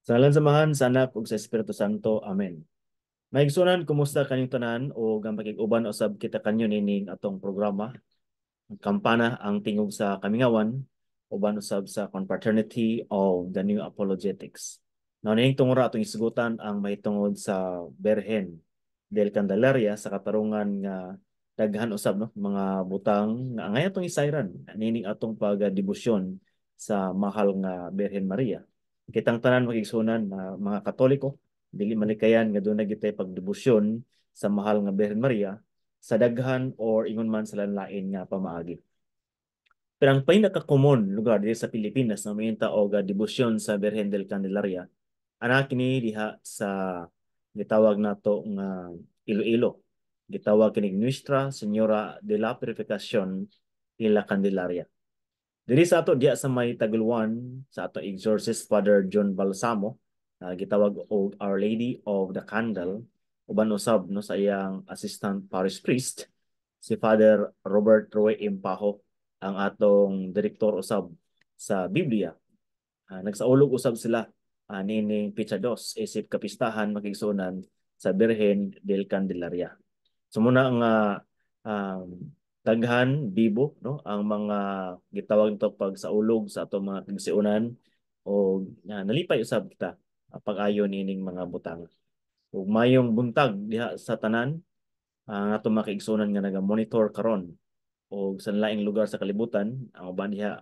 Sa ngalan sa Amahan, sa Anak ug sa Espiritu Santo. Amen. Mga igsuonan, kumusta kanyong tanan o ang pakig-uban usab kita kanyo nining atong programa? Ang Kampana, ang tingog sa kamingawan, uban usab sa Confraternity of the New Apologetics. Now, nining tungura, atong isgutan ang mahitungod sa Berhen del Candelaria sa katarungan nga daghan usab, no, mga butang nga angay atong isayran nining atong pagdebosyon sa mahal nga Berhen Maria. Kitang tanan, mga igsuonan, na mga Katoliko, dili malikayan nga dunay gitay pagdebosyon sa mahal nga Birhen Maria sa daghan or ingon man sa lain nga pamaagi. Pero ang pinaka-common lugar diri sa Pilipinas na mointa og debosyon sa Birhen del Candelaria, ana kini diha sa gitawag nato nga Iloilo. Gitawag kini Nuestra Señora de la Purificación y la Candelaria. Diri sa ato diha sa may Taguluan, sa ato exorcist Father John Balsamo, gitawag og Our Lady of the Candle, uban usab, no, sa iyang assistant parish priest si Father Robert Roy Impaho, ang atong direktor usab sa Biblia. Nagsaulog usab sila nining petsa 2 isip kapistahan, mga igsuonan, sa Birhen del Candelaria. So muna ang daghan bibo, no, ang mga gitawag nito pagsaulog sa atong mga kigsiunan o nalipay usab kita pag-ayo nining mga butang. Ug mayong buntag diha sa tanan ang atong mga kaigsuonan nga naga-monitor karon o sa laing lugar sa kalibutan. Ang uban diha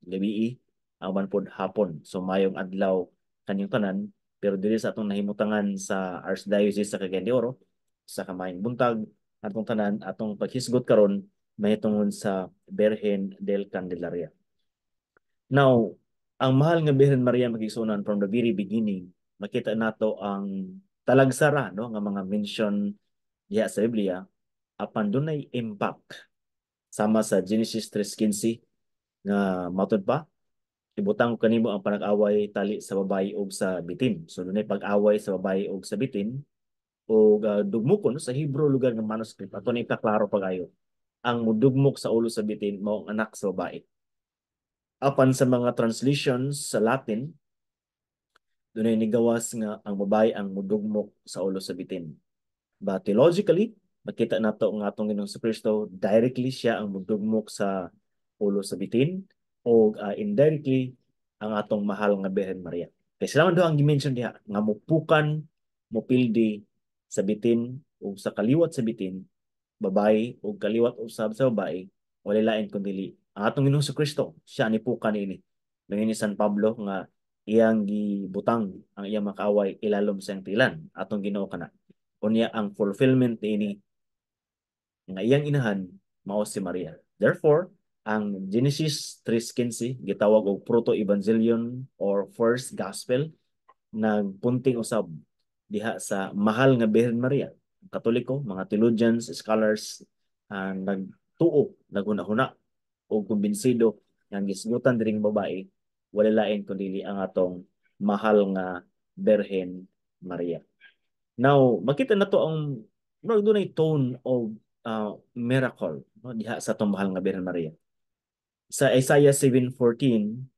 gabii, ang uban pod hapon. So mayong adlaw kanyong tanan, pero diri sa atong nahimutangan sa Archdiocese sa Cagayan de Oro, sa kamayong buntag atong tanan. Atong paghisgot karon mahitungod sa Berhen del Candelaria. Now, ang mahal nga Birhen Maria, mga igsuonan, from the very beginning, makita nato ang talagsara, no, nga mga mention diha sa Biblia, apan dunay impact, sama sa Genesis 3:15 nga matud pa, "Ibutang ko kanimo ang panag-away tali sa babayi ug sa bitin." So dunay pag-away sa babayi ug sa bitin ug dugmukon, no, sa Hebrew lugar nga manuscript ato ni ipaklaro pagayo. Ang mudugmok sa ulo sa bitin mao ang anak sa babae. Apan sa mga translations sa Latin, dunay nigawas nga ang babae ang mudugmok sa ulo sa bitin. But theologically, makita nato nga atong Ginoong Kristo, directly siya ang mudugmok sa ulo sa bitin o indirectly ang atong mahal nga Birhen Maria. Kay sila man duha ang gi-mention diha nga mupukan, mupildi sa bitin o sa kaliwat sa bitin, babae o kaliwat usab sa babae, wala lain kundi ang atong Ginoong Kristo. Siya ni pukan ini. Ingon ni San Pablo nga iyang gibutang ang iyang makaaway ilalom sa iyang tiilan, atong Ginoo kana. Unya ang fulfillment niini nga iyang inahan mao si Maria. Therefore, ang Genesis 3:15 gitawag og proto-evangelion or first gospel, nagpunting usab diha sa mahal nga Birhen Maria. Katoliko, mga theologians, scholars, nagtuo, naghuna-huna o kumbinsido nga ang gisgutan diring babae wala lain kundi ang atong mahal nga Birhen Maria. Now, makita na to ang murag dunay tone of miracle, no, diha sa atong mahal nga Birhen Maria. Sa Isaiah 7:14,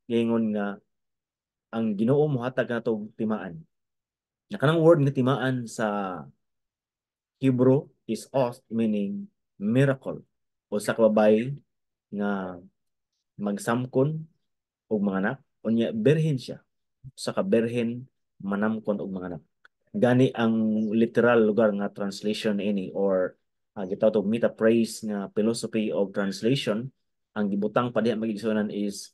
giingon nga ang Ginoo mohatag nato og timaan. Na kanang word nga timaan sa Hebrew is os, meaning miracle. O sa kababay nga magsamkon og manganak, unya birhen siya. Sa ka birhen manamkon og manganak. Gani ang literal lugar nga translation ini or gitawag og meta phrase nga philosophy of translation, ang gibutang pa diha, mga igsuonan, is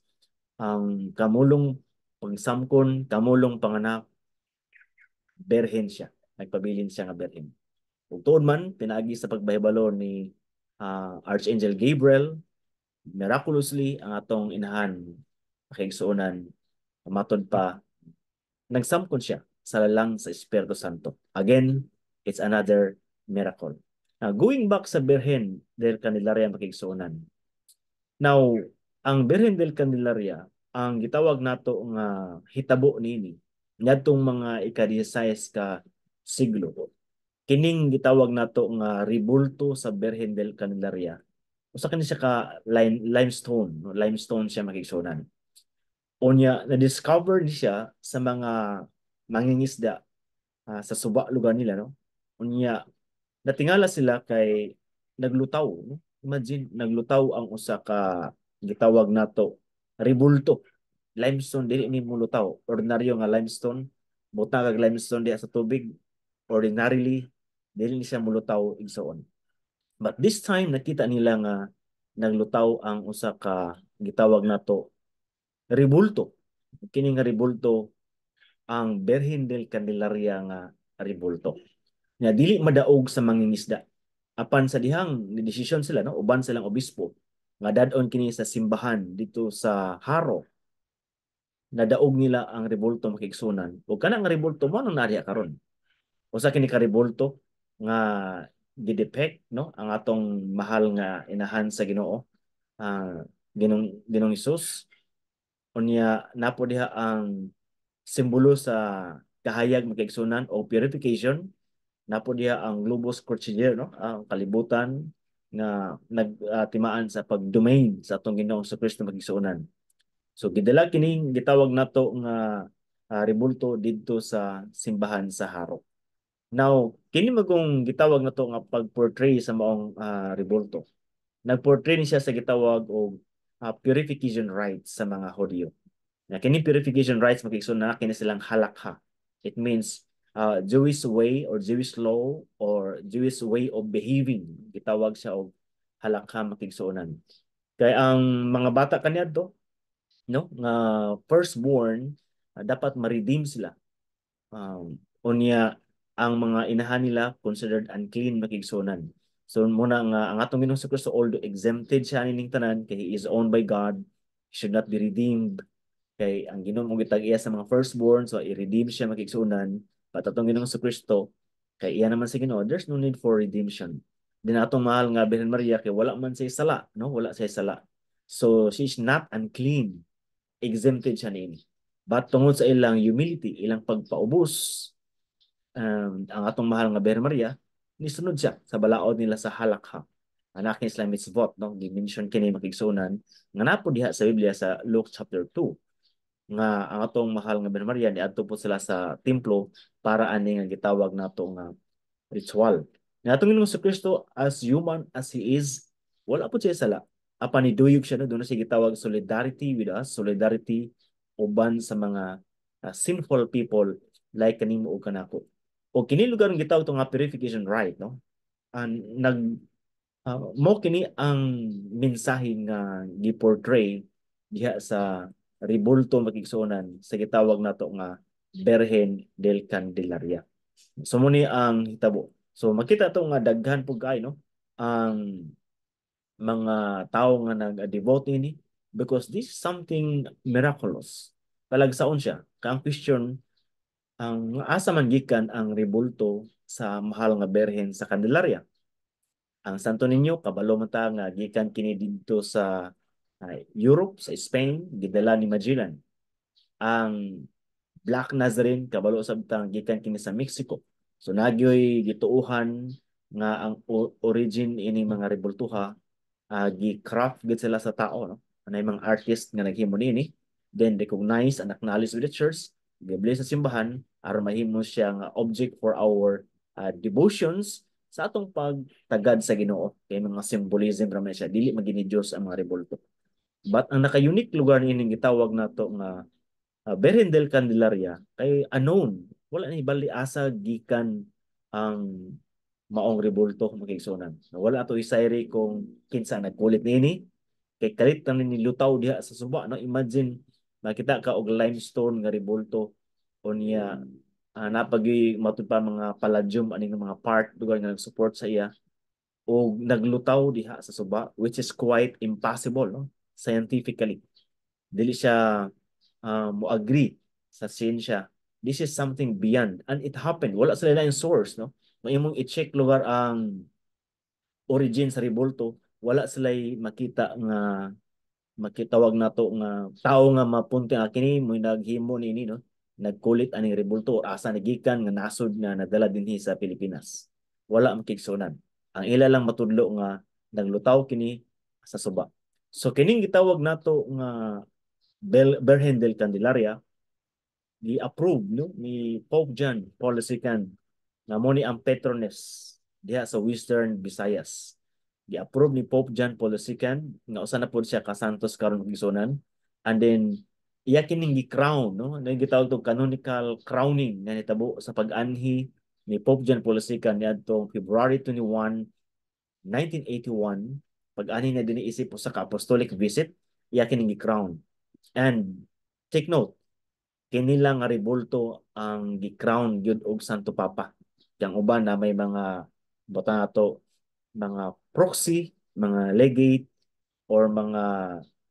ang kamulong pagsamkon, kamulong panganak, berhen siya. Nagpabilin siya nga berhen. Ug tuod man, pinaagi sa pagbahibalo ni Archangel Gabriel, miraculously ang atong inahan, mga kaigsuonan, matod pa nagsamkon siya sa lalang sa Espiritu Santo. Again, it's another miracle. Now, going back sa Birhen del Candelaria, mga kaigsuonan. Now, ang Birhen del Candelaria, ang gitawag nato nga hitabo niini ngadtong mga ika-16 ka siglo. Kining gitawag nato nga rebulto sa Birhen del Candelaria. Usa kini siya ka limestone, no? Limestone siya, mga kaigsuonan. Unya na-discover ni siya sa mga mangingisda sa suba lugar nila, no? Unya natingala sila kay naglutaw, no? Imagine, naglutaw ang usa ka gitawag nato rebulto. Limestone, dili ni mulutaw. Ordinaryo nga limestone, butang kag limestone diha sa tubig, ordinarily dili ni siya mulutaw, igsoon. But this time nakita nila nga naglutaw ang usa ka gitawag nato rebulto. Kini nga rebulto ang Birhen del Candelaria nga rebulto. Nga dili madaog sa mangingisda. Apan sa dihang ni desisyon sila, no, uban silang obispo nga dad-on kini sa simbahan dito sa Haro. Nadaog nila ang rebulto, makigsunan. Ug kana nga rebulto mo nang naa karon. Usa kini ka rebulto nga gidepict, no, ang atong mahal nga inahan sa Ginoo, Ginoong Hesus. Unya napo diha ang simbolo sa kahayag, makigsunan, o purification. Napo diha ang globus cruciger, no, ang kalibutan nga nagtimaan sa pagdomain sa atong Ginoong Kristo, makigsuonan. So gidala kining gitawag nato nga rebulto didto sa simbahan sa Haro. Now, kini magong gitawag nato nga pag-portray sa maong rebulto. Nagportray ni siya sa gitawag og purification rites sa mga Hudyo. Na kini purification rites, makigsuon, na kini silang halakha. It means Jewish way or Jewish law or Jewish way of behaving. Gitawag siya og halakha, makigsuonan. Kay ang mga bata kaniadto, no, nga firstborn, dapat ma-redeem sila. Unya ang mga inahan nila considered unclean, makigsuonan. So muna nga ang atong Ginoong Kristo, although exempted siya nining tanan kay he is owned by God, he should not be redeemed kay ang Ginoo mo gitag-iya sa mga firstborn, so i-redeem siya, makigsuonan. But atong Ginoong Kristo kay iya naman sa Ginoo, there's no need for redemption. Din atong mahal nga Birhen Maria kay wala man siya sala, no, wala siya sala. So she is not unclean. Exempted siya niini. But tungod sa ilang humility, ilang pagpaubos, ang atong mahal nga Birhen Maria nisunod siya sa balaod nila sa halakha. Anak ni Islam mitzvot, no, gi-mention kini, makigsunan, nga napo diha sa Biblia sa Luke chapter 2 nga ang atong mahal nga Birhen Maria niadto po sila sa templo para ani nga gitawag nato nga ritual. Nga atong Ginoong Kristo, as human as he is, wala po siya sala. Apan niduyog siya, no, doon na siya gitawag solidarity with us, solidarity uban sa mga sinful people like kanimo ug kanako. O kini lugar ng gitawag to nga purification rite, no? Nag mo kini ang mensahe nga gi-portray diha sa rebulto, makigsuonan, sa gitawag nato nga Birhen del Candelaria. So mo ni ang hitabo. So makita to nga daghan pug kay, no, ang mga tao nga nag-devote ini because this is something miraculous. Talagsaon siya. Ka ang question ang asa man gikan ang rebulto sa mahal nga Birhen sa Candelaria. Ang Santo Niño, kabalo man ta nga gikan kini didto sa Europe, sa Spain, gidala ni Magellan. Ang Black Nazarene, kabalo sab ta gikan kini sa Mexico. So nagyoy gituuhan nga ang origin ini mga rebultuha, gi-craft gid sila sa tao, no. Anay mga artist nga naghimo niini, then recognize and acknowledge with the church, gibless sa simbahan aron mahimo siya nga object for our devotions sa atong pagtagad sa Ginoo kay mga symbolism ra man siya, dili magini Dios ang mga rebulto. But ang naka-unique lugar niining gitawag nato nga Birhen del Candelaria kay unknown, wala ni bali asa gikan ang maong rebulto, makigsunan. Wala ato isayri kung kinsa nagkulit niini kay kalit lang ni lutaw diha sa suba, no? Imagine, makita ka og limestone nga rebulto, unya napagi matud pa mga palladium ani nga mga part lugar nga nag-support sa iya og naglutaw diha sa suba, which is quite impossible, no, scientifically. Dili siya mo agree sa siyensya. This is something beyond and it happened, wala sila na source, no. Imong i-check lugar ang origin sa rebulto, wala sila makita nga makitawag nato nga tao nga mapunti nga kini mo naghimo niini, no, nagkulit aning rebulto or asa nagikan nga nasod nga nadala dinhi sa Pilipinas. Wala makigsunan. Ang ila lang matudlo nga naglutaw kini sa suba. So kining gitawag nato nga Birhen del Candelaria, gi-approve, no, ni Pope John Paul II nga mo ni ang patroness diha sa Western Visayas. Gi-approve ni Pope John Paul II nga usa na pod siya ka santos karon, igsuonan, and then iya kining gi-crown, no, na gitawag to canonical crowning nga nitabo sa pag-anhi ni Pope John Paul II niadtong February 21, 1981. Pag-anhi na dinhi isip usa ka apostolic visit, iya kining gi-crown. And take note, kini lang nga rebulto ang gi-crown gyud og Santo Papa. Yang uban na may mga butang ato, mga proxy, mga legate or mga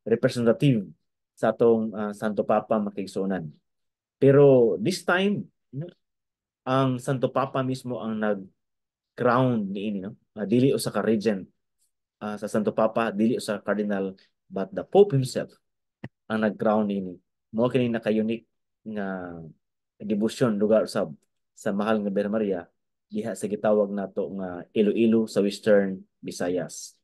representative sa atong Santo Papa, makiigsuonan. Pero this time, ang Santo Papa mismo ang nag-crown niini, no? Dili usa ka regent sa Santo Papa, dili usa ka cardinal, but the Pope himself ang nag-crown niini. Mao kini naka-unique nga debosyon lugar sab sa Mahal nga Birhen Maria diha sa gitawag nato nga Iloilo sa Western Visayas.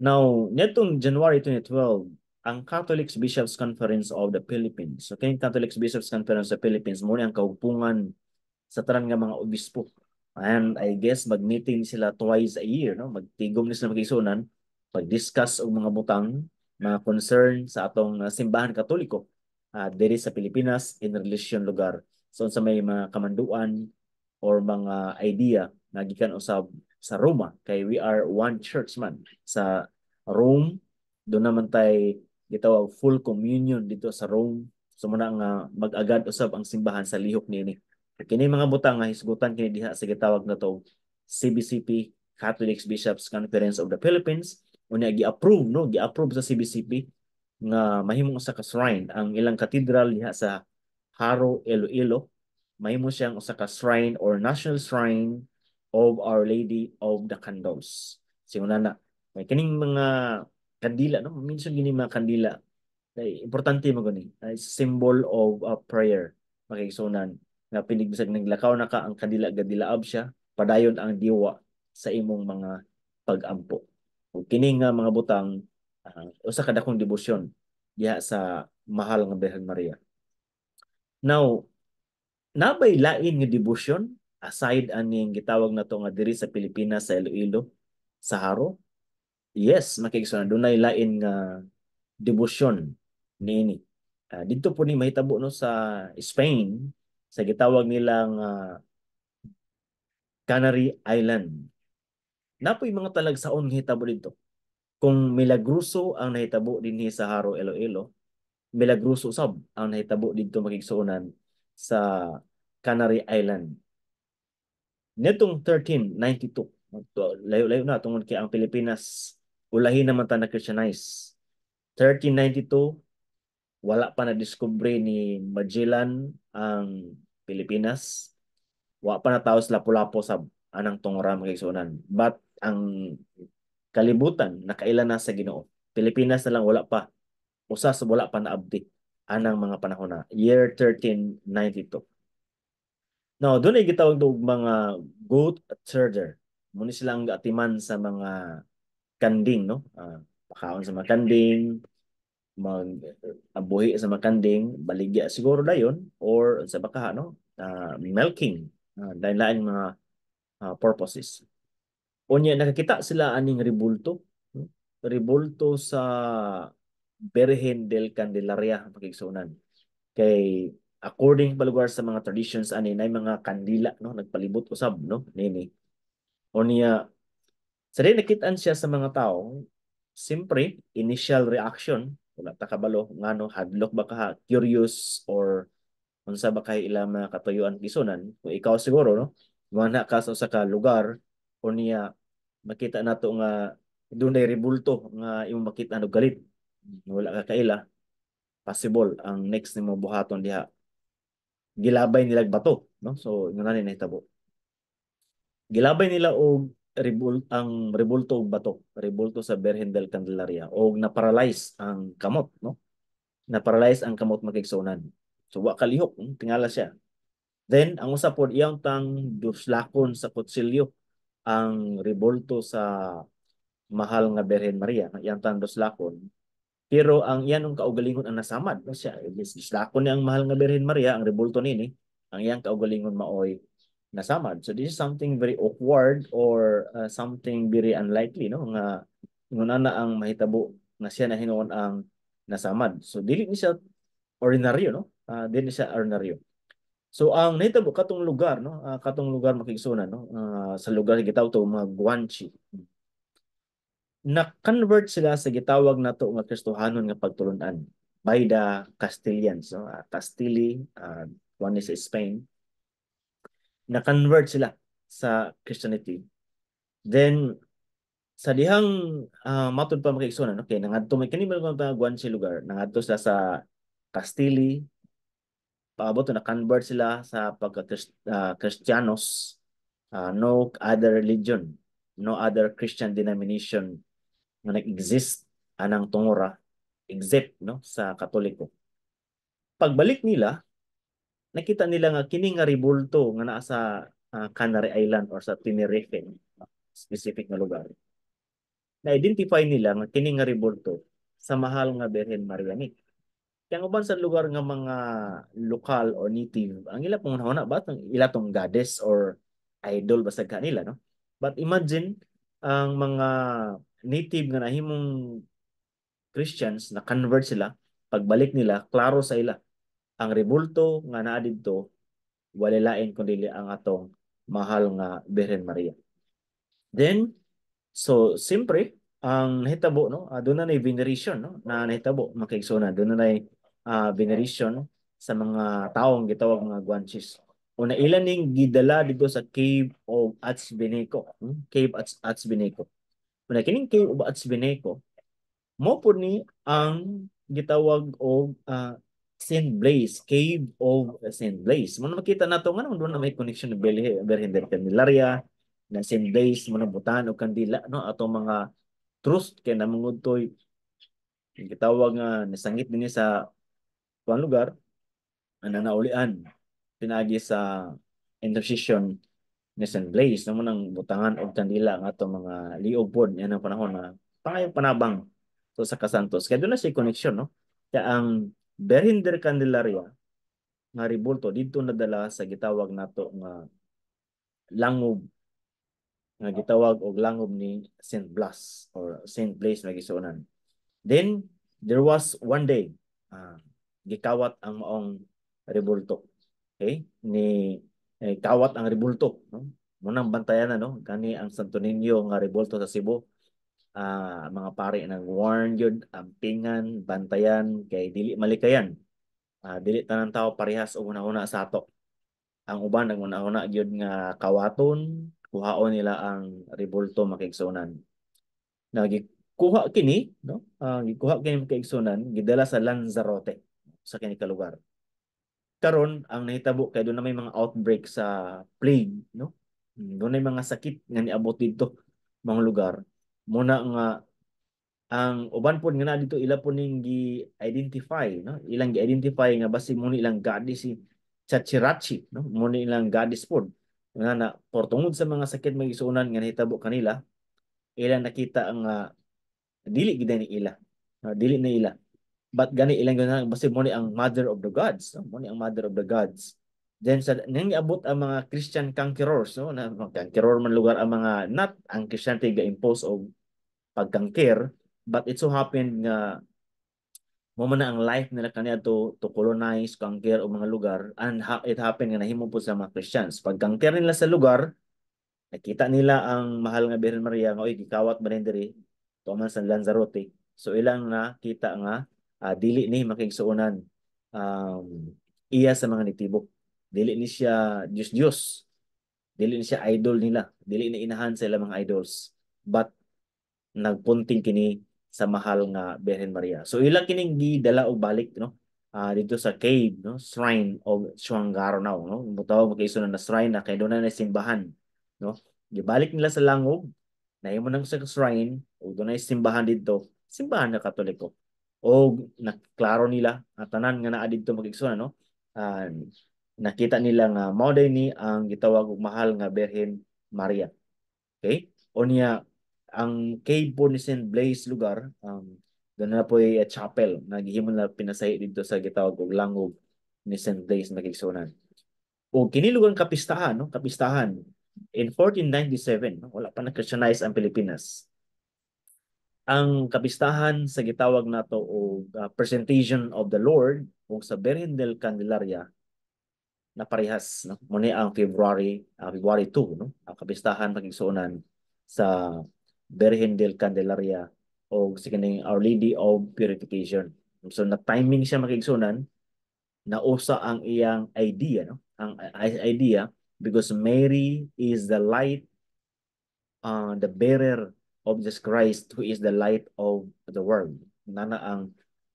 Now, netong January 2012, ang Catholic Bishops Conference of the Philippines. So, kining Catholic Bishops Conference of the Philippines, mo ni ang kaupungan sa tanan nga mga obispo. And I guess mag-meeting sila twice a year, no? Magtigom ni sila, magigsuonan, pag-discuss og mga butang, mga concern sa atong Simbahan Katoliko diri sa Pilipinas in relation lugar. So sa may mga kamanduan or mga idea na gikan usab sa Roma, kay we are one church man sa Rome. Doon naman tay gitawag full communion dito sa Rome. So muna nga mag-agad usab ang simbahan sa lihok niini. Kini mga butang nga hisgutan kini diha sa gitawag na to CBCP, Catholic Bishops Conference of the Philippines. Unya gi-approve, no, gi-approve sa CBCP nga mahimong usa ka shrine ang ilang cathedral diha sa Jaro, Iloilo. Mahimo siyang usa ka shrine or national shrine of Our Lady of the Candles. Singuna na may kining mga kandila, no, minsan gini mga kandila kay importante mo gani ay symbol of a prayer, makigsuonan, nga pinig bisag naglakaw na ka, ang kandila gadilaab siya, padayon ang diwa sa imong mga pag-ampo. Ug kini nga mga butang usa ka dakong debosyon diha sa Mahal nga Birhen Maria. Now, nabay lain nga debosyon aside aning gitawag nato nga diri sa Pilipinas, sa Iloilo, sa Jaro? Yes, makigsuonan, dunay lain nga debosyon niini. Didto po ni mahitabo, no, sa Spain, sa gitawag nilang Canary Island. Napoy mga talagsaon nga hitabo didto. Kung milagroso ang nahitabo dinhi sa Jaro, Iloilo, milagroso sab ang nahitabo didto, makigsuonan, sa Canary Island. Nitong 1392, layo-layo na tungod kay ang Pilipinas ulahi naman ta na Christianize. 1392, wala pa na discovery ni Magellan ang Pilipinas. Wa pa na tao sa Lapu-Lapu sa anang tungura, makigsuonan. But ang kalibutan nakaila na sa Ginoo. Pilipinas na lang wala pa. Usa sa wala pa naabdi anang mga panahon na year 1392. Now, doon ay gitawag og mga goat herder. Muni sila ang gaatiman sa mga kanding, no? Pakaon sa mga kanding, mag abuhi sa mga kanding, baligya siguro dayon or sa baka, no? Milking, lain-lain mga purposes. Unya nakakita sila aning rebulto, no? Rebulto sa Birhen del Candelaria, pakigsuonan. Kay according pa lugar sa mga traditions ani nay mga kandila, no, nagpalibot usab, no, nini. Unya sa di nakitaan siya sa mga tao, siyempre initial reaction, wala ta kabalo ngano, hadlok ba ka, curious or unsa ba kay ilang mga katuyuan, isunan. Kung ikaw siguro, no, mana ka sa usa ka lugar, unya makita nato nga dunay rebulto nga imong makita no, galit, wala ka kaila, possible ang next nimo buhaton diha, gilabay nila bato, no? So ingana ni nahitabo, gilabay nila og ang rebulto og bato, rebulto sa Birhen del Candelaria, og na-paralyze ang kamot, no, na-paralyze ang kamot, makigsuonan. So wa kalihok, tingala siya. Then ang usa pod, iyang tang duslakon sa kutsilyo ang rebulto sa Mahal nga Birhen Maria, iyang tang duslakon. Pero ang iyang kaugalingon ang nasamad, no? Siya gislakon niya ang mahal nga Birhen Maria, ang rebulto nini, ang iyang kaugalingon maoy nasamad. So this is something very awkward or something very unlikely, no, nga ingon na ang mahitabo nga siya na hinuon ang nasamad. So dili ni siya ordinaryo, no? Dili siya ordinaryo. So ang nahitabo katong lugar, no, katong lugar, makigsunan, no, sa lugar gitawag to mga Guanche. Na-convert sila sa gitawag nato nga Kristohanon nga pagtulunan by the Castilians, no? Castile, one is Spain. Na-convert sila sa Christianity. Then sa dihang matud pa, makigsunan, okay, nangadto may kini mga Guanche lugar, nangadto sila sa Castile, paabot na convert sila sa pagka Kristiyanos, no other religion, no other Christian denomination nga nag-exist anang tungura except, no, sa Katoliko. Pagbalik nila, nakita nila nga kini nga rebulto nga naa sa Canary Island or sa Tenerife, specific nga lugar. Na-identify nila nga kini nga rebulto sa mahal nga Birhen Maria ni. Kaya ang uban sa lugar nga mga lokal or native, ang ila pong una ba ang ila tong goddess or idol basag kanila, no? But imagine ang mga native nga nahimong Christians, na convert sila, pagbalik nila, klaro sa ila ang rebulto nga naa didto wala lain kundi ang atong mahal nga Birhen Maria. Then so siyempre ang nahitabo, no, doon na veneration, no, na nahitabo, makigsuna, doon na veneration sa mga taong gitawag mga Guanches. Una ilan ning gidala dito sa Cave of Atzbeneco, Cave Atzbeneco. Una kining Cave of Atzbeneco mo po ni ang gitawag og Saint Blaise, Cave of Saint Blaise. Mo makita nato nga doon na may connection ng Birhen del Candelaria na Saint Blaise mo na butan og kandila, no, atong mga truth kay namungod toy gitawag nga nasangit dinhi sa tuang lugar ang naulian pinagi sa intercession ni Saint Blaise, no, nang butangan og kandila ang atong mga liog pod yan ang panahon na pangayong panabang so sa Kasantos. Kaya doon na siya connection, no? Kaya ang Birhen del Candelaria nga rebulto didto nadala sa gitawag nato nga langob nga gitawag og langob ni Saint Blas or Saint Blaise magisuonan. Then there was one day, gikawat ang maong rebulto. Okay? Ni eh, kawat ang rebulto, no? Munang bantayan na, no, gani ang Santo Niño nga rebulto sa Cebu. Mga pare nang warn yun, ampingan, bantayan kay dili malikayan. Dili tanan tao parehas og una-una sa ato. Ang uban ang una-una gyud nga kawaton, kuhaon nila ang rebulto, makigsunan. Nagikuha kini, no? Gikuha kini, makigsunan, gidala sa Lanzarote sa kini ka lugar. Karon ang nahitabo kay doon na may mga outbreak sa plague, no? Doon na mga sakit nga niabot didto mga lugar. Muna nga ang uban pod nga na dito ila po ning gi-identify, no? Ilang gi-identify nga basig mo ni ilang goddess si Chachirachi, no? Mo ni ilang goddess pod. Nga na por tungod sa mga sakit, magisuonan, nga nahitabo kanila, ilang nakita ang dili gid ni ila. Dili na ila. But gani ilang gana basig mo ni ang mother of the gods, no? Mo ni ang mother of the gods. Then sa nang iabot ang mga Christian conquerors, no, na conqueror man lugar ang mga, not ang Christianity ga-impose og pagkangker, but it so happened nga mo man na ang life nila kaniya to colonize, conquer og mga lugar, and it happened nga nahimo po sa mga Christians. Pag conquer nila sa lugar, nakita nila ang mahal nga Birhen Maria nga oy gikawat ba diri tuman sa Lanzarote. So ilang nakita nga dili ni makigsuonan iya sa mga nitibo. Dili ni siya Diyos Diyos. Dili ni siya idol nila. Dili ni inahan sa ilang mga idols. But nagpunting kini sa mahal nga Birhen Maria. So ilang kining gidala og balik, no, dito sa cave, no, shrine of Chuangaro now, no, mutawag makaiso na shrine na kay doon na simbahan, no. Gibalik nila sa langob, nahimo nang sa shrine ug doon na simbahan didto, simbahan na Katoliko. O naklaro nila ang tanan nga naa didto, magigsuon, no, nakita nila nga mao ni ang gitawag og mahal nga Birhen Maria. Okay? O niya ang cave po ni Saint Blaise lugar, Doon na po a chapel na gihimo na pinasahi dito sa gitawag og Langub ni St. Blaise, mga kaigsuonan. O kini lugar kapistahan, no? Kapistahan in 1497, no? Wala pa na Christianize ang Pilipinas. Ang kapistahan sa gitawag nato og Presentation of the Lord o sa Virgen del Candelaria na parehas, no? Mao ni ang February 2, no? Ang kapistahan, mga kaigsuonan, sa Virgen del Candelaria o sa kining Our Lady of Purification. So na timing siya, mga kaigsuonan, nausa ang iyang idea, no? Ang idea because Mary is the light, the bearer of Jesus Christ, who is the light of the world. Nana ang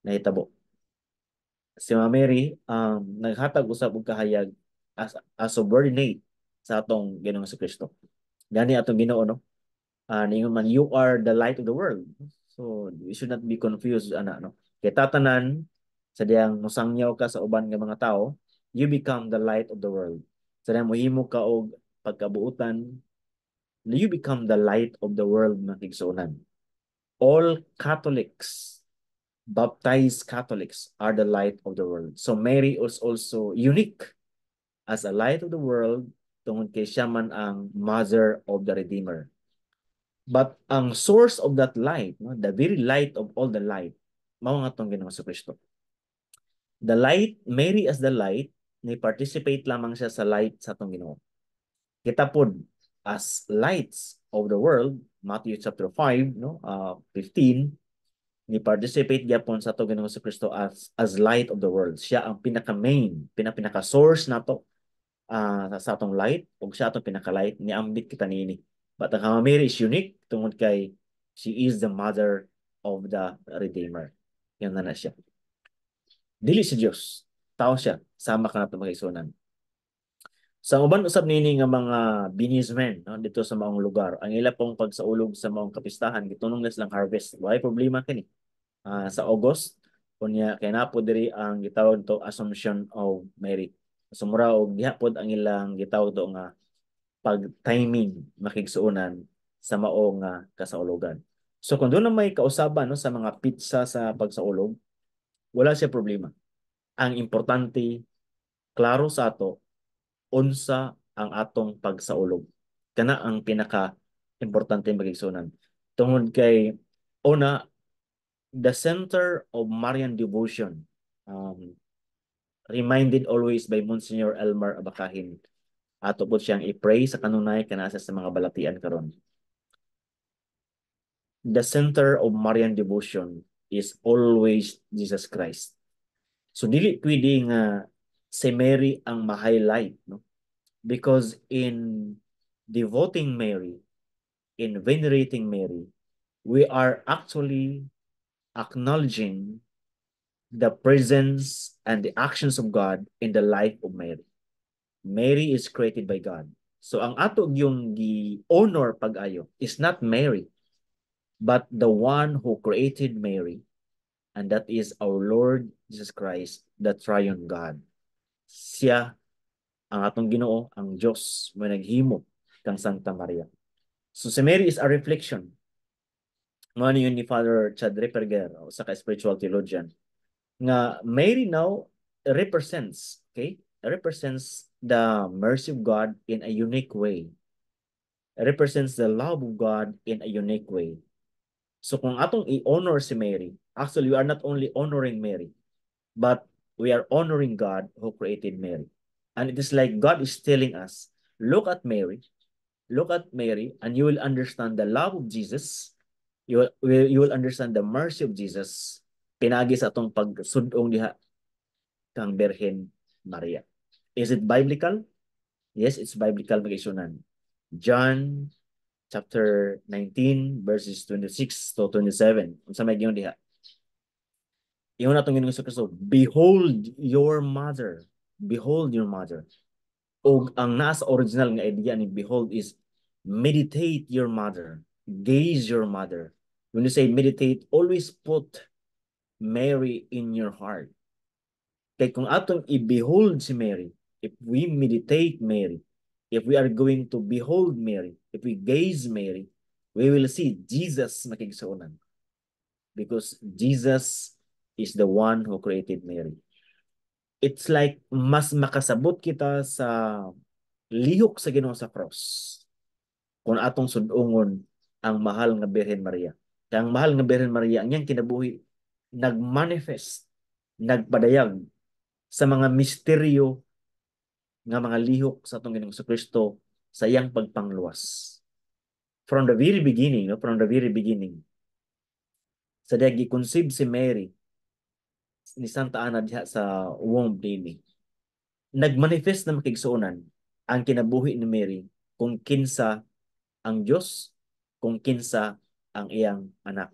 nahitabo. Si Mama Mary naghatag usab og kahayag as a subordinate sa atong Ginoong Kristo. Gani atong Ginoo, no? Ningon man, "You are the light of the world." So you should not be confused ana, no? Kay tatanan sa diyang musangyaw ka sa uban nga mga tao, you become the light of the world. Sa diyang mohimo ka og pagkabuutan, you become the light of the world, mga kaigsuonan. All Catholics, baptized Catholics, are the light of the world. So Mary is also unique as a light of the world tungod kay siya man ang mother of the Redeemer. But ang source of that light, no, the very light of all the light, mao nga atong Ginoong Kristo. The light, Mary as the light, ni participate lamang siya sa light sa atong Ginoo. Kita pod as lights of the world, Matthew chapter 5, no, 15, ni participate gyapon sa atong Ginoong Kristo as light of the world. Siya ang pinaka main, pinaka source nato sa atong light ug siya atong pinaka light, niambit kita niini. But ang Mary is unique tungod kay she is the mother of the Redeemer. Yan na na siya. Dili si Dios. Tao siya. Sama ka nato, mga kaigsuonan. Sa uban usab nini nga mga businessmen, no, dito sa maong lugar, ang ila pong pagsaulog sa maong kapistahan gitunong na silang harvest. Why problema kini? Sa August unya kay naa po diri ang gitawag to Assumption of Mary. So mura og diha pod ang ilang gitawag to nga pag-timing, mga kaigsuonan, sa mao nga kasaulugan. So kung doon na may kausaban, no, sa mga petsa sa pagsaulog, wala siya problema. Ang importante, klaro sa ato unsa ang atong pagsaulog. Kana ang pinaka importante, mga kaigsuonan. Tungod kay una, the center of Marian devotion, reminded always by Monsignor Elmer Abacahin. Ato po siyang i-pray sa kanunay kanasa sa mga balatian karon. The center of Marian devotion is always Jesus Christ. So dili pwede nga si Mary ang ma-highlight, no? Because in devoting Mary, in venerating Mary, we are actually acknowledging the presence and the actions of God in the life of Mary. Mary is created by God. So ang ato yung gi-honor pag-ayo is not Mary, but the one who created Mary, and that is our Lord Jesus Christ, the Triune God. Siya ang atong Ginoo, ang Diyos, may naghimo kang Santa Maria. So si Mary is a reflection. Mao yun ni Father Chad Ripperger, usa ka spiritual theologian, nga Mary now represents, okay? Represents the mercy of God in a unique way. Represents the love of God in a unique way. So kung atong i-honor si Mary, actually we are not only honoring Mary, but we are honoring God who created Mary. And it is like God is telling us, look at Mary, and you will understand the love of Jesus. You will understand the mercy of Jesus pinagi sa atong pagsudong diha kang Birhen Maria. Is it biblical? Yes, it's biblical, mga kaigsuonan. John chapter 19 verses 26 to 27. Unsa may giingon diha? Ingon atong Ginoong Kristo, "Behold your mother. Behold your mother." Og ang nasa original nga idea ni "behold" is meditate your mother. Gaze your mother. When you say meditate, always put Mary in your heart. Kay kung atong i-behold si Mary, if we meditate Mary, if we are going to behold Mary, if we gaze Mary, we will see Jesus, mga kaigsuonan. Because Jesus is the one who created Mary. It's like mas makasabot kita sa lihok sa Ginoo sa cross kung atong sudungon ang mahal nga Birhen Maria. Kaya ang mahal nga Birhen Maria, ang iyang kinabuhi nagmanifest, nagpadayag sa mga misteryo nga mga lihok sa atong Ginoong Kristo sa iyang pagpangluwas. From the very beginning, no? From the very beginning, sa diya gi-conceive si Mary ni Santa Ana diha sa womb nini, nagmanifest na, mga kaigsuonan, ang kinabuhi ni Mary kung kinsa ang Dios, kung kinsa ang iyang anak.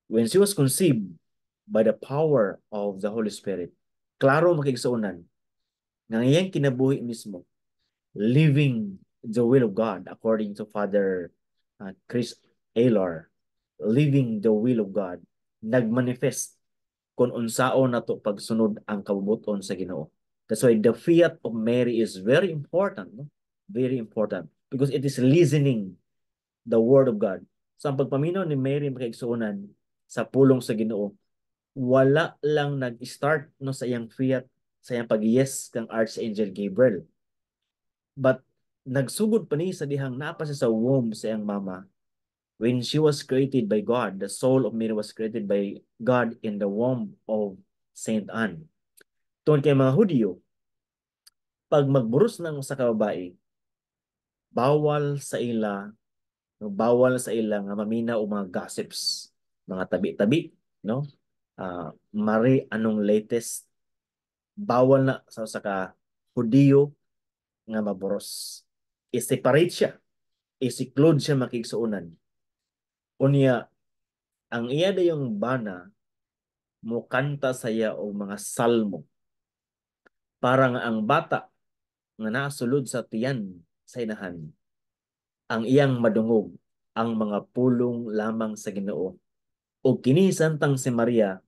When she was conceived by the power of the Holy Spirit, klaro, mga kaigsuonan, nga ang iyang kinabuhi mismo, living the will of God according to Father Chris Alar, living the will of God, nagmanifest kung unsaon nato pagsunod ang kabubut-on sa Ginoo. That's why the fiat of Mary is very important, no? Very important because it is listening the word of God. So ang pagpaminaw ni Mary, mga kaigsuonan, sa pulong sa Ginoo, wala lang nag-start, no, sa iyang fiat, sa iyang pag-yes kang Archangel Gabriel. But nagsugod pa ni sa dihang naa pa siya sa womb sa iyang mama when she was created by God. The soul of Mary was created by God in the womb of Saint Anne. Tungod kay mga Hudyo, pag magburos ng usa ka babae, bawal sa ila, no, bawal sa ila nga maminaw og mga gossips, mga tabi-tabi, no? Mari anong latest, bawal na sa usa ka Hudiyo nga maburos. I-separate siya. I-seclude siya, mga kaigsuonan. Unya, ang iya dayong bana mukanta saya og mga salmo para nga ang bata nga nasulod sa tiyan sa inahan, ang iyang madungog ang mga pulong lamang sa Ginoo. O kini samtang si Maria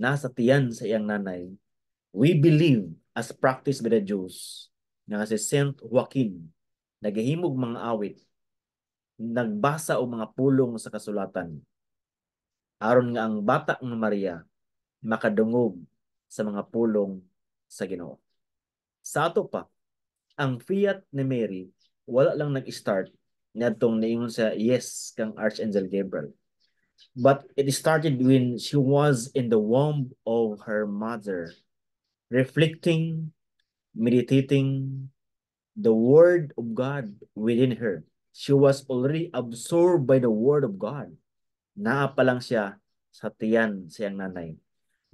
nasa tiyan sa iyang nanay, we believe, as practiced by the Jews, nga si Saint Joaquin nagahimog mga awit, nagbasa og mga pulong sa kasulatan aron nga ang bata nga Maria makadungog sa mga pulong sa Ginoo. Sa ato pa, ang fiat ni Mary wala lang nag-start niadtong niingon sa yes kang Archangel Gabriel. But it started when she was in the womb of her mother, reflecting, meditating the word of God within her. She was already absorbed by the word of God. Naa pa lang siya sa tiyan sa iyang nanay.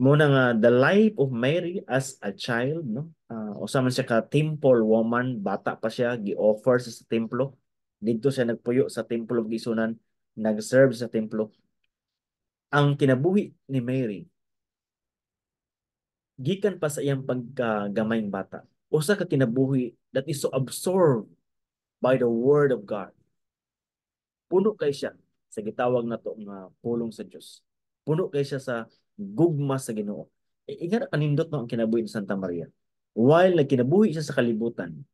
Mao na nga the life of Mary as a child, no? Usa man siya ka temple woman, bata pa siya, gi-offer siya sa templo. Didto siya nagpuyo sa temple, mga kaigsuonan, nag-serve sa templo. Ang kinabuhi ni Mary gikan pa sa iyang pagkagamayng bata, usa ka kinabuhi that is so absorbed by the word of God. Puno kay siya sa gitawag nato nga pulong sa Dios. Puno kay siya sa gugma sa Ginoo. E, ingana kanindot, no, ang kinabuhi ni Santa Maria. While nagkinabuhi siya sa kalibutan,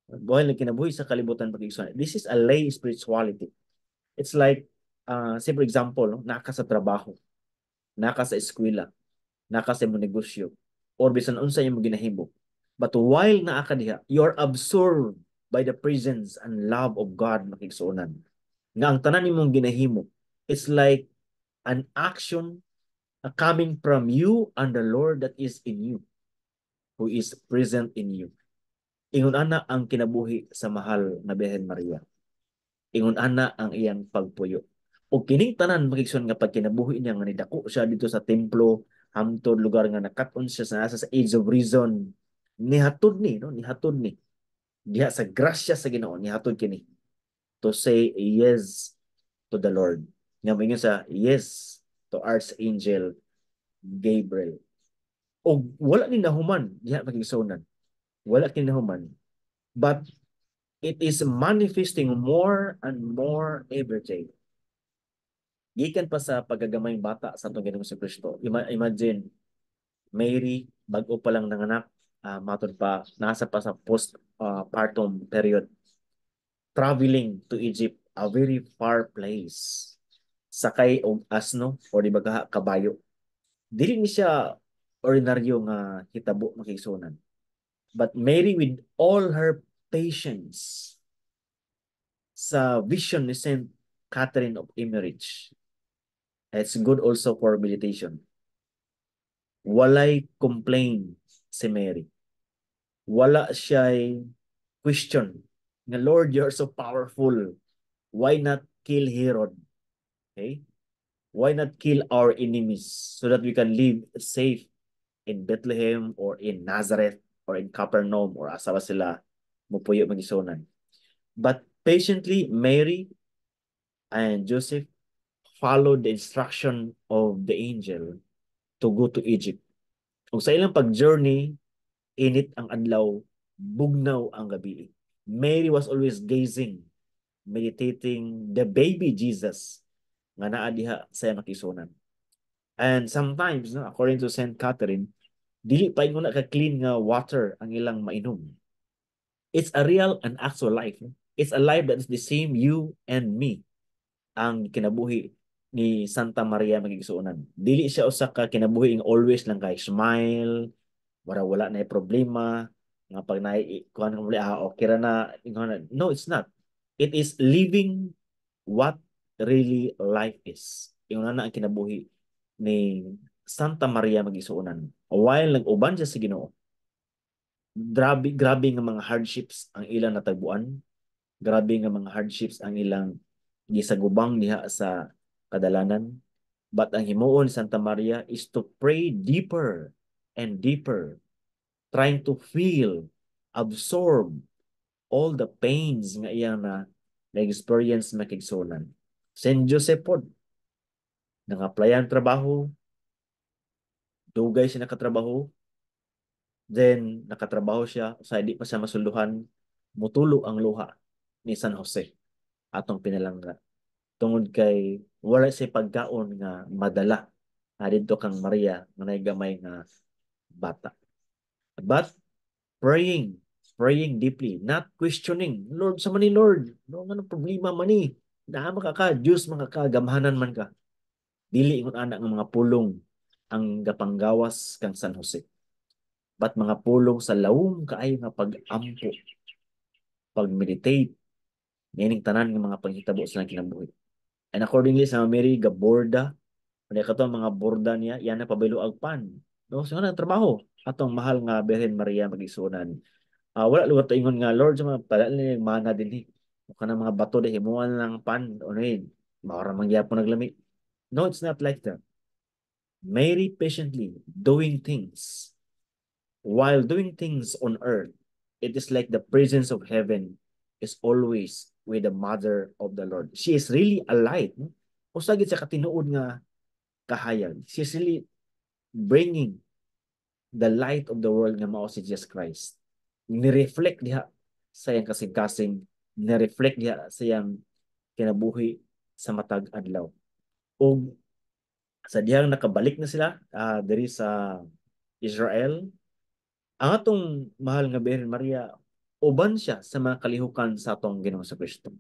while nagkinabuhi sa kalibutan, pag, this is a lay spirituality. It's like, say for example, no, naa ka sa trabaho, naa ka sa eskwela, naa ka sa imong negosyo, or bisan unsa imong ginahimo. But while naa ka diha, you're absorbed by the presence and love of God, mga kaigsuonan. Nga ang tanan nimong ginahimo, it's like an action coming from you and the Lord that is in you, who is present in you. Ingon ana ang kinabuhi sa mahal na Birhen Maria. Ingon ana ang iyang pagpuyo. O kining tanan, mga kaigsuonan, nga pagkinabuhi niya nga nidako siya didto sa templo hamtod lugar nga nakat-on siya sa nasa sa age of reason, nihatod ni, no, nihatod ni diha sa grasya sa Ginoo, nihatod kini to say yes to the Lord, nga moingon sa yes to Archangel Gabriel. O wala ni nahuman diha, mga kaigsuonan, wala kini nahuman, but it is manifesting more and more every day gikan pa sa pagkagamayng bata sa atong Ginoong Kristo. Imagine Mary, bag-o pa lang nanganak, matod pa nasa pa sa post partum period, traveling to Egypt, a very far place. Sakay og asno o di ba kabayo. Dili ni siya ordinaryo nga hitabo, mga kaigsuonan. But Mary, with all her patience sa vision ni Saint Catherine of Emmerich, it's good also for meditation. Walay complain si Mary. Wala siya question nga, "Lord, you're so powerful. Why not kill Herod? Okay? Why not kill our enemies so that we can live safe in Bethlehem or in Nazareth or in Capernaum?" or asa ba sila mupuyo, mga igsuonan? But patiently, Mary and Joseph followed the instruction of the angel to go to Egypt. Ug sa ilang pag-journey, init ang adlaw, bugnaw ang gabi. Mary was always gazing, meditating the baby Jesus nga naa diha sa iyang kaigsuonan. And sometimes, no, according to Saint Catherine, dili pa ingon ka clean nga water ang ilang mainom. It's a real and actual life. No? It's a life that is the same you and me ang kinabuhi ni Santa Maria, mga igsuonan. Dili siya usa ka kinabuhi nga always lang kay smile, wala wala na problema, nga pag na kuan ah, okay ra na. No, it's not. It is living what really life is. Ingon na ang kinabuhi ni Santa Maria, mga igsuonan. While nag-uban siya sa Ginoo, grabe grabe nga mga hardships ang ilang natagbuan. Grabe nga mga hardships ang ilang gisagubang diha sa kadalanan. But ang himuon ni Santa Maria is to pray deeper and deeper, trying to feel, absorb all the pains nga iyang na na-experience, mga kaigsuonan. Saint Joseph pod, nang-applyan trabaho, dugay siya nakatrabaho, then nakatrabaho siya, sa di pa siya masulduhan, mutulo ang luha ni San Jose, atong pinalangga. Tungod kay wala siya pagkaon nga madala didto kang Maria nga naay gamay nga bata. But praying, praying deeply, not questioning, "Lord, sa man ni Lord, no, ano problema man ni? Naa man ka, Diyos man ka, gamhanan man ka." Dili ingon ana nga mga pulong ang gapanggawas kang San Jose. But mga pulong sa lawom kaayo nga pag-ampo, pag-meditate, niining tanan nga mga panghitabo sa kinabuhi. And accordingly sa Mary, gaborda, kaya kato mga borda niya, yan na pabaylo pan. No, so ang trabaho atong mahal nga Birhen Maria, mga igsuonan. Wala lugar to ingon nga, "Lord, sa mga pala ni mana dinhi. Kanang mga bato di himuan lang pan ano eh, mao ra man gyapon naglami." No, it's not like that. Mary patiently doing things. While doing things on earth, it is like the presence of heaven is always with the mother of the Lord. She is really a light. No? Usa gid sa katinuod nga kahayag. She is really bringing the light of the world nga mao si Jesus Christ. Ni-reflect diha sa iyang kasing-kasing, ni-reflect diha sa iyang kinabuhi sa matag adlaw. Ug sa dihang nakabalik na sila diri sa Israel, ang atong mahal nga Birhen Maria, uban siya sa mga kalihukan sa atong Ginoong Kristo.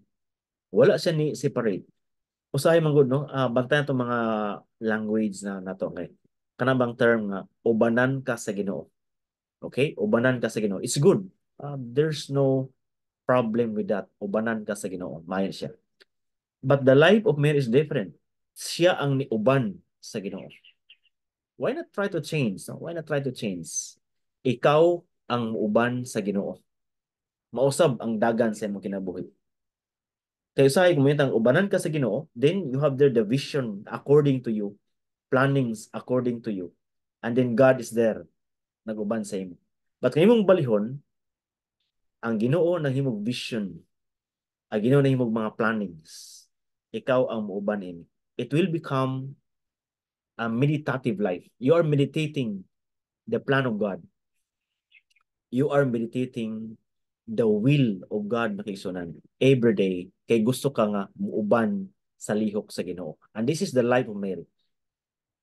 Wala siya ni separate. Usahay man gud, no, bantayan itong mga language na nato kay kana bang term nga ubanan ka sa Ginoo. Okay? Ubanan ka sa Ginoo. It's good. There's no problem with that. Ubanan ka sa Ginoo. Maayo siya. But the life of Mary is different. Siya ang niuban sa Ginoo. Why not try to change? No? Why not try to change? Ikaw ang muuban sa Ginoo. Mausab ang dagan sa imong kinabuhi. Kaya usahay kung ang ubanan ka sa Ginoo, then you have there the vision according to you, plannings according to you. And then God is there, naguban sa imo. But kung imong balihon, ang Ginoo nahimog vision, ang Ginoo nahimog mga plannings, ikaw ang muuban ini. It will become a meditative life. You are meditating the plan of God. You are meditating the will of God, mga kaigsuonan, every day kay gusto ka nga muuban sa lihok sa Ginoo. And this is the life of Mary.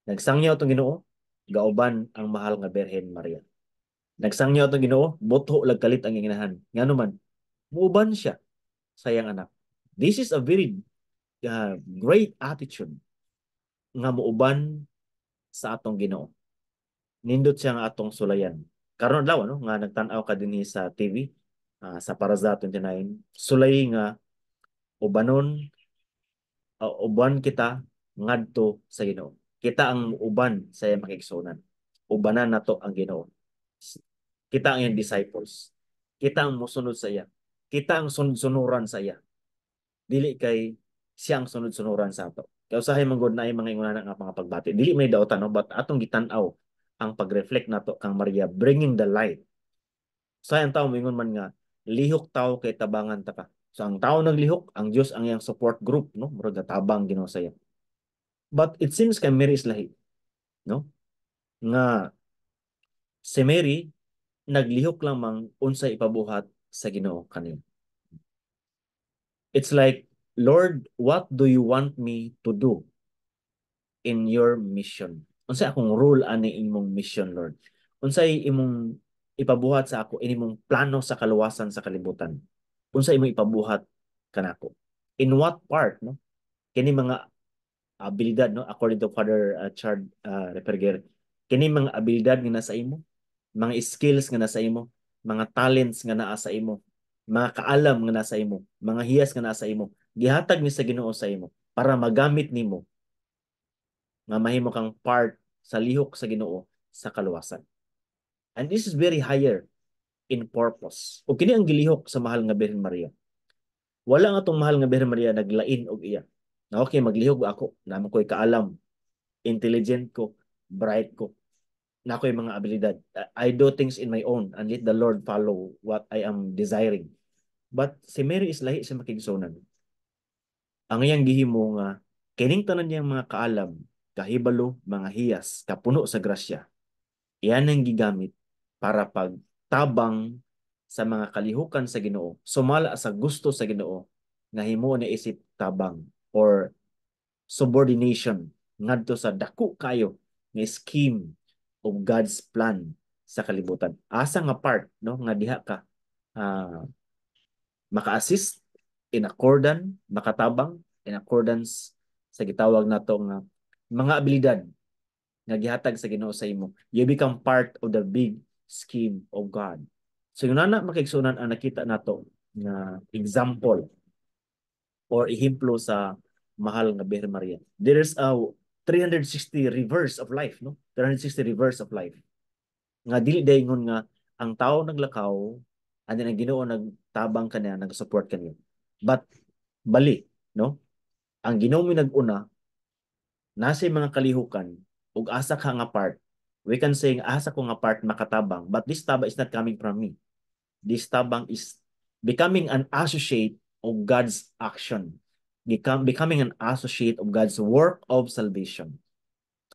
Nagsangyaw atong Ginoo, gauban ang mahal nga Birhen Maria. Nagsangyaw atong Ginoo, butho lag kalit ang inginahan. Ngano man, muuban siya sa iyang anak. This is a very great attitude nga muuban sa atong Ginoo. Nindot siya nga atong sulayan. Karon adlaw, no, nga nagtan-aw ka dinhi sa TV sa Paraza 29, sulay nga ubanon, uban kita ngadto sa Ginoo. Kita ang uban sa iyang makigsuonan. Ubanan nato ang Ginoo. Kita ang iyang disciples. Kita ang musunod sa iya. Kita ang sunod-sunuran sa iya. Dili kay siya ang sunod-sunuran sa ato. Kaya usahay man gud na ay mga ingon nga mga pagbati. Dili may dautan, no, but atong gitan-aw ang pag-reflect nato kang Maria bringing the light. Usahay ang tao moingon man nga lihok tao kay tabangan ta ka. So ang tao naglihok, ang Dios ang iyang support group, no? Murag tabang Ginoo sa iya. But it seems kay Mary is lahi, no? Nga si Mary naglihok lamang unsay ipabuhat sa Ginoo kaniya. It's like, "Lord, what do you want me to do in your mission? Unsay akong role ani imong mission, Lord? Unsay imong ipabuhat sa ako imong plano sa kaluwasan sa kalibutan? Unsay imong ipabuhat kanako? In what part, no?" Kini mga abilidad, no, according to Father Chard Reperger, kini mga abilidad nga nasa imo, mga skills nga nasa imo, mga talents nga naa sa imo, mga kaalam nga nasa imo, mga hiyas nga nasa imo, gihatag ni sa Ginoo sa imo para magamit nimo nga mahimo kang part sa lihok sa Ginoo sa kaluwasan. And this is very higher in purpose. O kini ang gilihok sa mahal nga Birhen Maria. Wala nga atong mahal nga Birhen Maria naglain og iya. Na okay, maglihok ako, naa ko'y kaalam, intelligent ko, bright ko, naa ko'y mga abilidad. I do things in my own and let the Lord follow what I am desiring. But si Mary is lahi sa makigsuonan. Ang iyang gihimo nga kining tanan niyang mga kaalam, kahibalo, mga hiyas, kapuno sa grasya, iyan ang gigamit para pagtabang sa mga kalihukan sa Ginoo, sumala sa gusto sa Ginoo nga himuon niya isip tabang or subordination ngadto sa dako kayo nga scheme of God's plan sa kalibutan. Asa nga part, no, nga diha ka maka-assist in accordance, makatabang in accordance sa gitawag nato nga mga abilidad nga gihatag sa Ginoo sa imo. You become part of the big scheme of God. So yun na, makigsuonan, ang nakita nato nga example or ehemplo sa mahal nga Birhen Maria. There is a 360 reverse of life, no? 360 reverse of life. Nga dili dayngon nga ang tao naglakaw and then ang Ginoo nagtabang kaniya, nag-support kaniya. But bali, no? Ang Ginoo mi nag-una, nasa mga kalihukan ug asa ka nga part, we can say asa ko nga part makatabang, but this tabang is not coming from me. This tabang is becoming an associate of God's action, becoming an associate of God's work of salvation.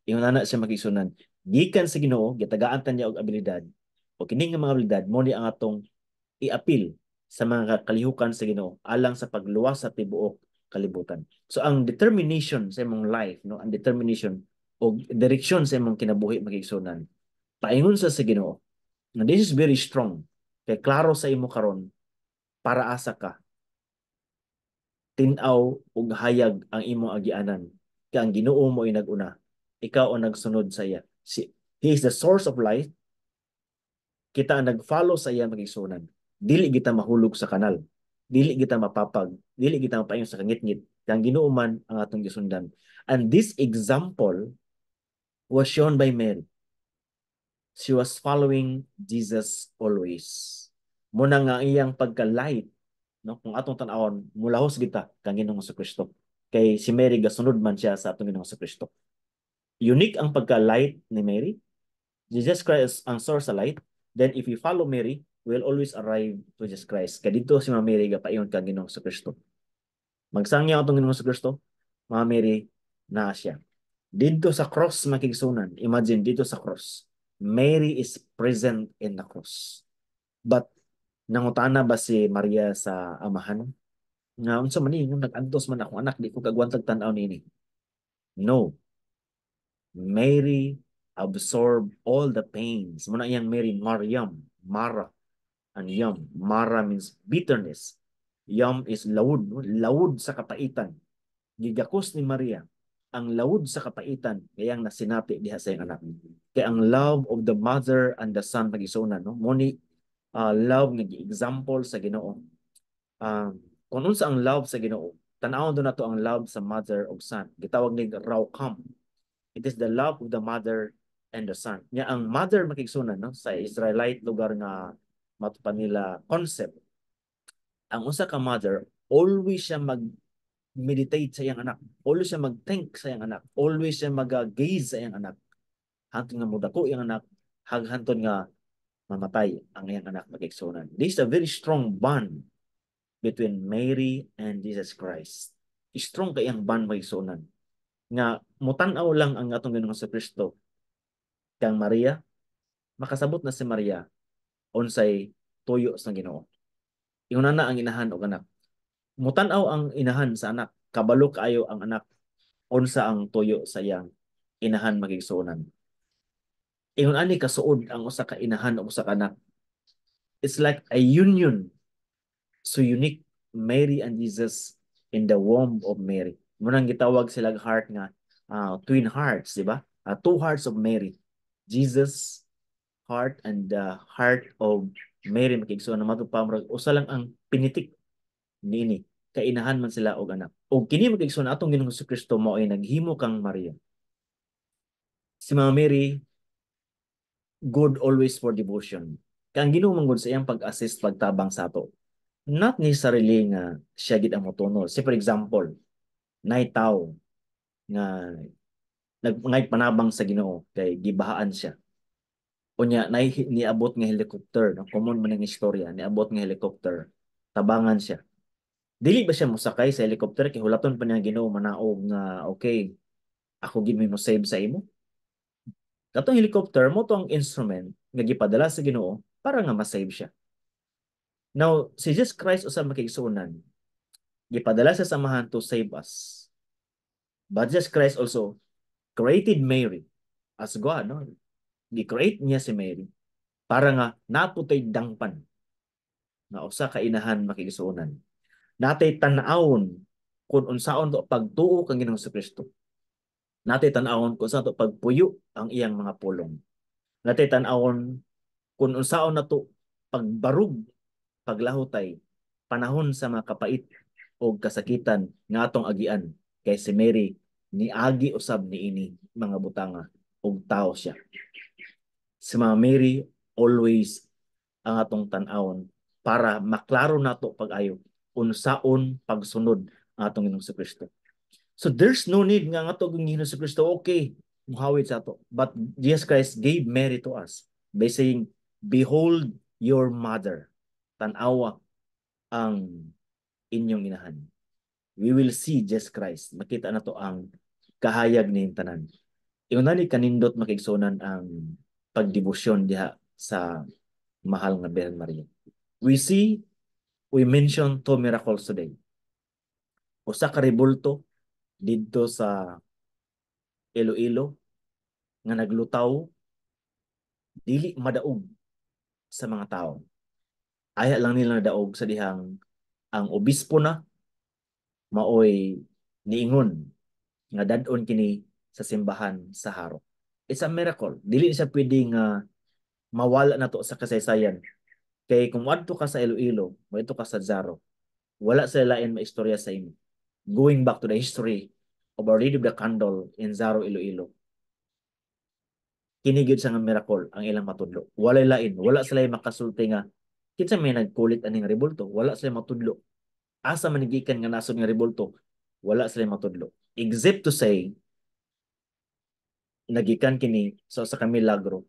Ingon ana siya, makigsuonan. Gikan sa Ginoo, gitagaan ta niya og abilidad. O kini nga mga abilidad mo ni ang atong iapil sa mga kalihukan sa Ginoo alang sa pagluwas sa tibuok kalibutan. So ang determination sa imong life, no, ang determination o direksyon sa imong kinabuhi, makigsuonan, paingon sa Ginoo. And this is very strong. Kay klaro sa imo karon para asa ka. Tin-aw ug hayag ang imong agianan. Kay ang Ginoo mo ay nag-una. Ikaw ang nagsunod sa iya. He is the source of life. Kita ang nag-follow sa iya, makigsuonan. Dili kita mahulog sa kanal. Dili kita mapapag. Dili kita mapaingon sa kangitngit. Kay ang Ginoo man ang atong gisundan. And this example was shown by Mary. She was following Jesus always. Muna nga iyang pagka-light, no, kung atong tan-awon, mulahos kita kang Ginoong Kristo. Kay si Mary gasunod man siya sa atong Ginoong Kristo. Unique ang pagka-light ni Mary. Jesus Christ ang source sa light. Then if we follow Mary, we'll always arrive to Jesus Christ. Kay dito si Mama Mary gapaingon kang Ginoong Kristo. Magsangyaw atong Ginoong Kristo, Mama Mary naa siya. Dito sa cross, makigsuonan, imagine dito sa cross, Mary is present in the cross. But nangutana ba si Maria sa amahan? Nga unsa man ni nag-antos man akong anak, di ko kagwantag tan-aw niini. No. Mary absorb all the pains. Muna iyang Mary, Mariam, Mara, and Yam. Mara means bitterness. Yam is lawod, no? Lawod sa kapaitan. Gigakos ni Maria ang lawod sa kapaitan kayang nasinati diha sa iyang anak. Kay ang love of the mother and the son, mga igsuonan, no? Mo ni love nga gi-example sa Ginoo. Kung unsa ang love sa Ginoo, tan-awon do nato ang love sa mother ug son. Gitawag ni Raucam. It is the love of the mother and the son. Nya ang mother, mga igsuonan, no, sa Israelite lugar nga mato pa nila concept. Ang usa ka mother, always siya mag meditate sa iyang anak. Always siya mag-think sa iyang anak. Always siya mag-gaze sa iyang anak. Hantod nga mudako iyang anak, hantod nga mamatay ang iyang anak, mga igsuonan. This is a very strong bond between Mary and Jesus Christ. Strong kay ang bond, mga igsuonan. Nga mutan-aw lang ang atong Ginoong Kristo kang Maria, makasabot na si Maria unsay tuyo sa Ginoo. Ingon na ang inahan og anak. Mutan-aw ang inahan sa anak, kabalo kaayo ang anak unsa ang tuyo sa iyang inahan, mga igsuonan. Ingon ani kasuod ang usa ka inahan ug usa ka anak. It's like a union so unique, Mary and Jesus in the womb of Mary. Mao nang gitawag sila heart nga twin hearts, di ba? Two hearts of Mary. Jesus heart and the heart of Mary, mga igsuon, na mato pa murag usa lang ang pinitik niini, kainahan man sila og anak. Og kini, mga igsuon, atong Ginoong Kristo mao ay naghimo kang Maria. Si Mama Mary good always for devotion. Kay ang Ginoo man gud sa iyang pag-assist, pagtabang sa ato. Not necessarily nga siya gid ang motunol. Say for example, nay tawo nga nagngay panabang sa Ginoo kay gibahaan siya. Unya nay niabot nga helicopter, no? Common man ang istorya, niabot nga helicopter, tabangan siya. Dili ba siya mosakay sa helicopter kay hulaton pa niya Ginoo manaog nga okay, ako gid may mo save sa imo? Katong helicopter mo to ang instrument nga gipadala sa Ginoo para nga ma-save siya. Now, si Jesus Christ usa, mga igsuonan, gipadala sa Amahan to save us. But Jesus Christ also created Mary as God, no? Gi-create niya si Mary para nga naputoy dangpan nga usa ka inahan, mga igsuonan. Natay tan-awon kung unsaon to pagtuo kang Ginoong Kristo. Natay tan-awon kung unsaon to pagpuyo ang iyang mga pulong. Natay tan-awon kung unsaon na to pagbarug, paglahutay panahon sa mga kapait o kasakitan nga atong agian, kay si Mary niagi usab niini mga butanga ug tao siya. Si Mama Mary always ang atong tan-awon para maklaro nato pag-ayo unsaon pagsunod ang atong Ginoong Kristo. So there's no need nga ang atong Ginoong Kristo okay muhawid sa ato. But Jesus Christ gave Mary to us by saying, "Behold your mother." Tan-awa ang inyong inahan. We will see Jesus Christ. Makita na to ang kahayag ni tanan. Ingon ni kanindot, mga igsuonan, ang pagdebosyon diha sa mahal nga Birhen Maria. We mention two miracles today. Usa ka rebulto didto sa Iloilo nga naglutaw, dili madaog sa mga tao. Ayha lang nila nadaog sa dihang ang obispo na maoy niingon nga dad-on kini sa simbahan sa Jaro. It's a miracle. Dili siya pwede nga mawala na to sa kasaysayan. Kay kung moadto ka sa Iloilo, moadto ka sa Jaro, wala sa lain maistorya sa imo. Going back to the history of Our Lady of the Candle in Jaro, Iloilo. Kini gyud sa nga miracle ang ilang matudlo. Walay lain, wala sila makasulti nga kinsa may nagkulit aning rebulto, wala sila matudlo. Asa man gikan nga nasod nga rebulto, wala sila matudlo. Except to say nagikan kini sa usa ka milagro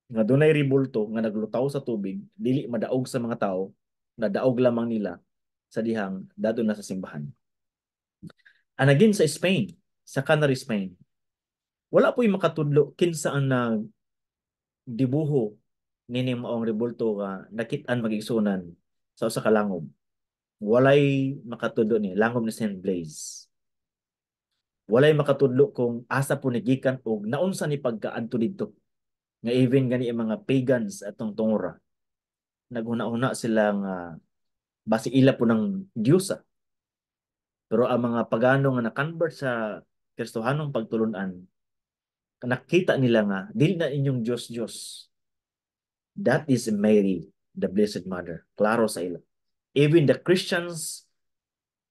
nga dunay rebulto nga naglutaw sa tubig, dili madaog sa mga tao, nadaog lamang nila sa dihang dadon na sa simbahan. Anagin sa Spain, sa Canary, Spain, wala po'y makatudlo kinsa ang nag dibuho nining maong rebulto nga nakit-an, mga igsuonan, sa usa ka langob. Walay makatudlo ni langob ni Saint Blaise. Walay makatudlo kung asa po ni gikan og naunsa ni pagkaadto didto. Nga even gani ang mga pagans atong tungura, naghuna-huna sila nga basi ila po ng diyusa. Pero ang mga pagano nga na-convert sa Kristohanong pagtulunan, nakita nila nga dili na inyong Diyos Diyos. That is Mary, the Blessed Mother. Klaro sa ila. Even the Christians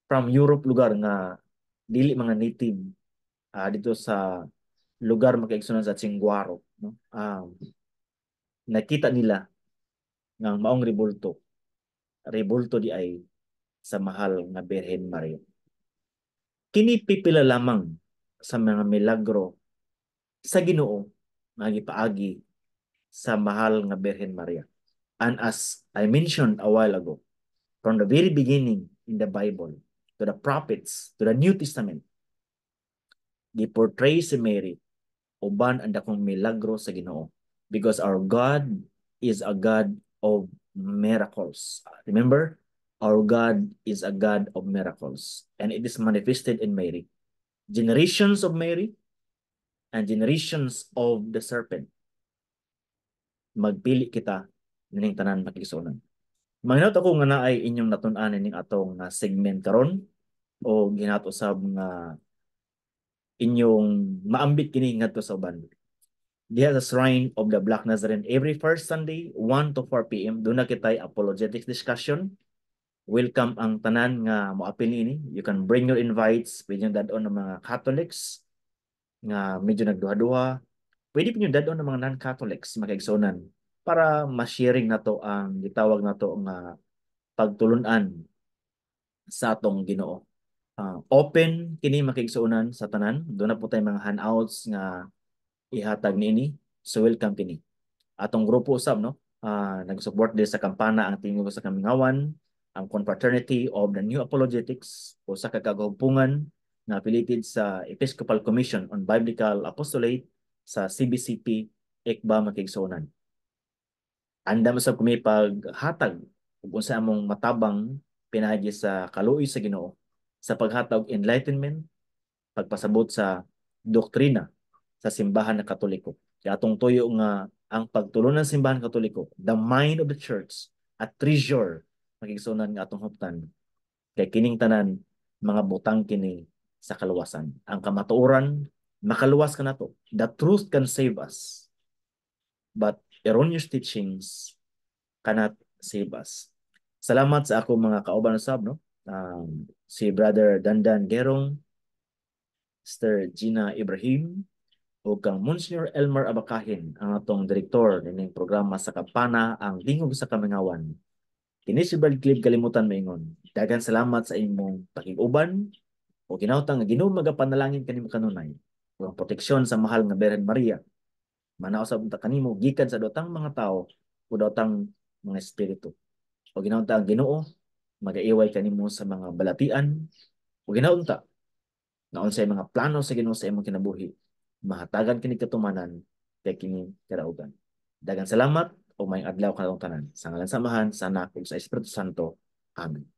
from Europe lugar nga dili mga native dito sa lugar, mga kaigsuonan, sa Chinguaro, no? Nakita nila nga maong rebulto, rebulto di ay sa mahal nga Birhen Maria. Kini pipila lamang sa mga milagro sa Ginoo nga gipaagi sa mahal nga Birhen Maria. And as I mentioned a while ago, from the very beginning in the Bible, to the prophets, to the New Testament, gi-portray si Mary uban ang dakong milagro sa Ginoo because our God is a God of miracles. Remember, our God is a God of miracles, and it is manifested in Mary. Generations of Mary and generations of the serpent. Magpili kita nining tanan, mga kaigsuonan. Manghinaot ako nga naay inyong natun-an ning atong segment karon o ginato usab nga inyong maambit kini ngadto sa uban. Diha sa Shrine of the Black Nazarene every first Sunday, 1 to 4 p.m., duna kitay apologetics discussion. Welcome ang tanan nga moapil niini. You can bring your invites, pwede nyo dad-on ng mga Catholics nga medyo nagduha-duha. Pwede po nyo dad-on ng mga non-Catholics, mga kaigsuonan, para ma-sharing nato ang gitawag nato nga pagtulunan sa atong Ginoo. Open kini, mga kaigsuonan, sa tanan. Duna po tay mga handouts nga ihatag niini. So welcome kini. Atong grupo usab, no? Nag-support din sa Kampana ang Tingog sa Kamingawan, ang Confraternity of the New Apologetics o sa kagahumpungan nga affiliated sa Episcopal Commission on Biblical Apostolate sa CBCP ECBA, mga kaigsuonan. Andam sa kumi paghatag ug unsa among matabang pinaagi sa kaluoy sa Ginoo sa paghatag enlightenment, pagpasabot sa doktrina sa Simbahan na Katoliko. Kaya atong tuyo nga ang pagtulunan ng Simbahan Katoliko, the mind of the church, at treasure, mga kaigsuonan, nga atong huptan. Kay kining tanan mga butang kini sa kaluwasan. Ang kamatuoran makaluwas ka nato. The truth can save us. But erroneous teachings cannot save us. Salamat sa ako mga kauban usab, no? Si Brother Dandan Gerong, Sister Gina Ibrahim, ug kang Monsignor Elmer Abacahin, ang atong direktor nining programa sa Kampana ang Tingog sa Kamingawan. Kini si Brad Clib kalimutan maingon. Daghang salamat sa imong pakig-uban ug ginautang nga Ginoo magapanalangin kanimo kanunay. Ug ang proteksyon sa mahal nga Birhen Maria manaw sa unta kanimo gikan sa dotang mga tao o dotang mga espiritu. O ginaunta ang Ginoo magaiway kanimo sa mga balatian o ginaunta nga unsay mga plano sa Ginoo sa imong kinabuhi mahatagan kini katumanan kay kini kadaugan. Daghang salamat ug maayong adlaw kanatong tanan. Sa ngalan sa Amahan, sa Anak ug sa Espiritu Santo. Amen.